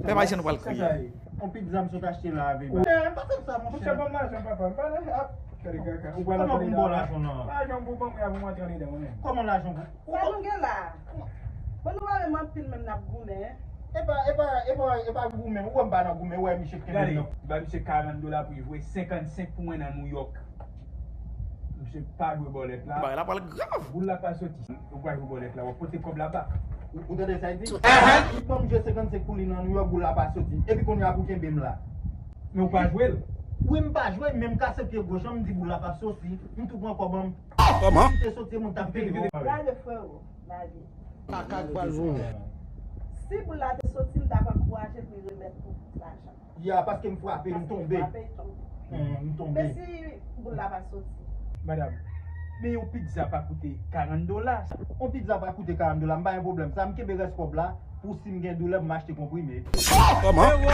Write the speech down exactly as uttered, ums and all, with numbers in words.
Pèp ayisyen nou pral kriye. On pizza m sot achte la avè. Mwen pa fè sa, monchè. Monchè, ban m lajan, papa. M pa nan ap. Gade kaka. Ou pral antre andedan. Kòman pou m ba w lajan la? Lajan pou ban mwen, pou m antre andedan mwen menm. Kòman lajan pou? Sa nou gen la? Bon, nou pa menm anpil menm n ap goumen. E pa, e pa, e pa, e pa goumen. Ou wè m pa nan goumen, ou wè misye kenbe m nan. Gade, ba misye karant dola pou l jwe senkannsenk pou mwen nan New York. Misye pa jwe bòlèt la. Bagay la pral grav. Boul la pa soti. Ou pa jwe bòlèt la, w ap pote kòb la bak. Ou tande sa l di? Li ban m jwe senkannsenk pou li nan New York, boul la pa soti. Epi kounye a pou kenbe m la. Men ou pa jwe l? Wi, m pa jwe, men m kase pye goch an, m di boul la p ap soti. M tou pran kòb an. Kòman? Si te soti, moun t ap peye. Gade, frero, gade. Kaka k pral voye. Si boul la te soti, m t ap ankouraje l pou l remèt ou lajan. Ya, paske m frape, m tonbe. M tonbe. Men si boul la pa soti? Madanm, men yon pizza pa koute karant dola. Yon pizza pa koute karant dola, m pa gen pwoblèm. Sa, m kenbe rès kòb la pou si m gen doulè, m achte konprime. Kòman?